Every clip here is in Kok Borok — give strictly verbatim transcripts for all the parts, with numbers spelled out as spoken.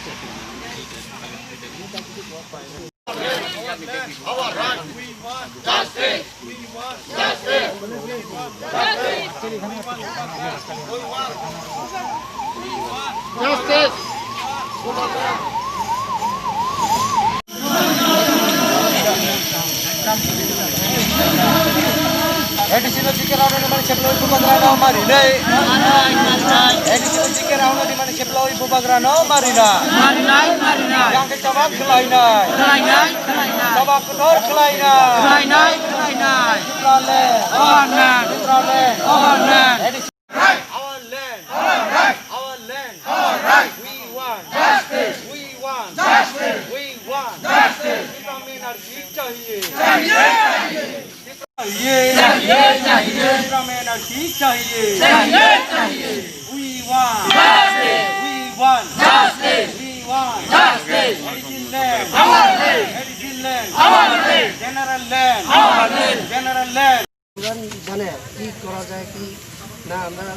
A D C no jike rao ni mani seploi bubagra no mari nai. A D C no jike rao ni mani seploi bubagra no mari na. Marinai, marinai. Yang ke chabak khlai nai. Khlai nai, khlai nai. Chabak kotor khlai nai. Khlai nai, khlai nai. Tipraland. Overland. Tipraland. Overland. A D C Our land. Our right. Our land. Our right. We want justice. We want justice. We want justice. Tipra Banerjee chahiye. Chahiye, chahiye. Chahiye, chahiye. Tipra Banerjee chahiye. Chahiye, chahiye. We want justice. We want justice. We want justice. A D C land. Our land. A D C land. Our land. General land. Our land. General land. Mane, ki kora jai ki na, amra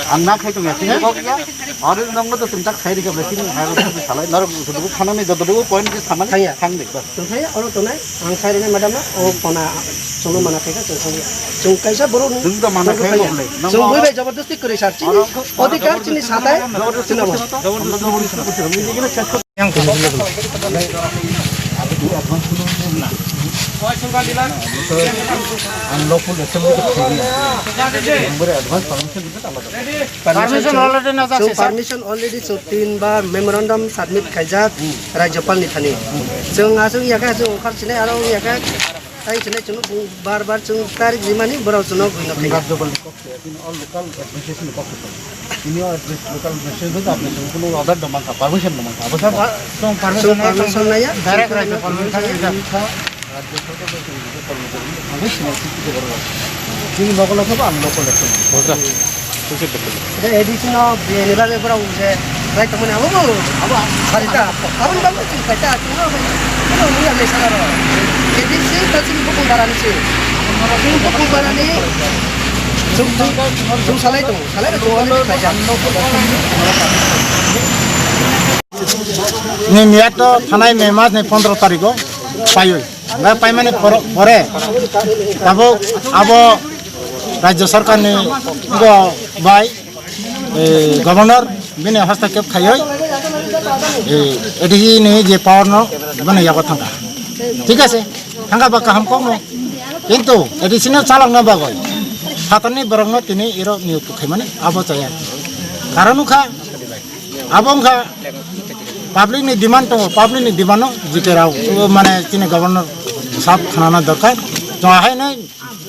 Ang na khai tong ya, tini kok ya. Aro nang no to tini tak khai rikha, tini hai ro tini salai, naro sudu khana ni joto dugu point ki saman Khaya. Khang de, bas. Tong khaya, oro tonai, ang khai rene madam na, o pona, solo mana khai ka, solo. Sung kaisa boro ni. Dum to mana khai mo le. Sung bui bai jabardasti kori sar chini. Odhikar chini satai. Jabardasti. Jabardasti. Unlawful assembly to khaiya. Member advance permission dito alada. Permission already na jase, sir. Permission already so tin bar memorandum submit khaijak Rajyapal ni thani. Chwng aswk yakha chwng okhar sinai aro yakha tai sinai chwng bar bar chwng tarik jimani borok chwng no buino khaijak. Rajyapal ni kok se, in all local administration ni kok se. Ini local administration to apni chwng kuno order dong mankha, permission dong mankha. Abo sir, chwng permission naiya, direct Rajyapal ni thani. Rajya Sarkar bai tong jora kormo chari, ang bai sinai sisi de borok. Bini mokol no sabo ang mokol no sabo. Hoja, sisi de borok. Ede A D C no bini bagwi borok je bai tongmani abo bo, abo harita, abo ni bagwi chwng kaita, chwng no, chwng no nung ya le sara ro. A D C ta chini bukung barani se. Chini bukung barani, chwng, chwng, chwng salai tongo, salai tongo, chwng no kaita. Ni miyat to thanai May mas ni pondro tarikh o paiwi. Hwnba paimani poro-, pore tabuk abo Rajya Sarkar ni go bai, eh, Governor bini hastokshep khaiwi, eh, A D C ni je power no bini yago thangkha. Thik ase, thangkha ba kaham kokno. Kintu A D C no chalokna bagwi phatarni borokno tini iro niyok khaimani abo chaya. Karon wngkha Abo wngkha public ni demand tongo, public ni demand no jike rao, o mane chini governor sab khnana dorkar. Chwng ahai nai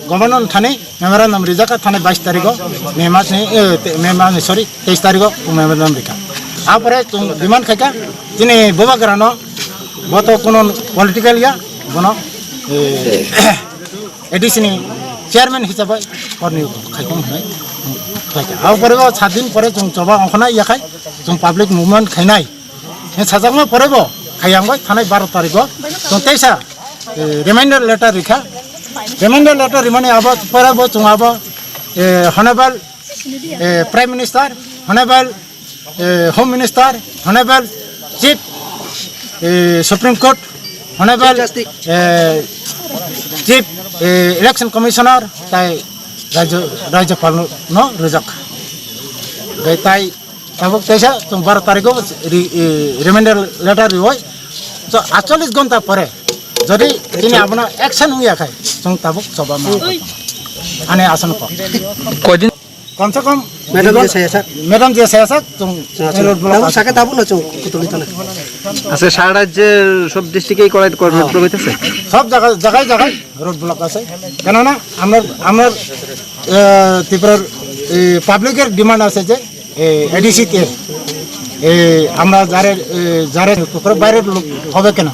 governor thani memorandum rijak kha thani bais tarikh o, May mas ni, eh, te-, May mas ni, sorry, teis tarikh o memorandum rikha. Apore chwng demand khaikha chini bubagra no, bo to kuno political ya, bono, eh, A D C ni chairman hisabai korni khaikong hwnwi khlaikha. Abo pore o sat din pore chwng choba ongkhorna yakhai chwng public movement khainai. Sajakma pore bo khaiyang bai thanai baro tarikh o chwng teisa, eh, reminder letter rikha. Reminder letter rimani abo pore bo chwng abo, eh, Honorable, eh, Prime Minister, Honorable eh, Home Minister, Honorable Chief, eh, Supreme Court, Honorable, Chief Justice. Eh, Chief, eh, Election Commissioner, tai Rajya, Rajyapal no rijak. Bai tai tabuk teisa chwng baro tarikh o ri-, eh, reminder letter rioi. So, aitchalish ghonta pore, jodi tini abono action wngya khai, chwng tabuk choba ma. Ani asan ko. Koidin Kom se kom Madam je saya sak. Madam je saya sak, chwng road block tabuk asa. Saka tabuk no chwng kutuli tana. আচ্ছা, সারা রাজ্যে সব ডিস্ট্রিক্টেই করা, করা, হ্যাঁ, road block হইতেছে? সব জায়গায়, জায়গায়, জায়গায় রোড ব্লক আছে। কেননা আমরা, আমরা, আহ, ত্রিপুরার, এই, পাবলিকের ডিমান্ড আছে যে, এই, এডিসি তে, এই, আমরা যারে, এই, যারে বাইরের লোক হবে কেন?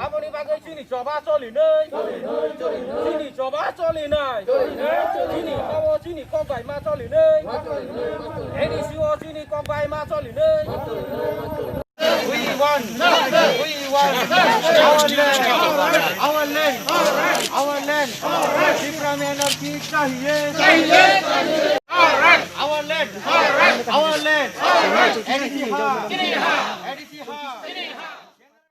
Aboni bagwi chini choba choli nai. Chini choba choli nai. Chini choba choli nai. Chini kok bai ma choli nai. A D C o chini kok bai ma choli nai. We want, we want our land, our land, our land. Tipra Banerjee chahiye. Our land. A D C ha. A D C ha.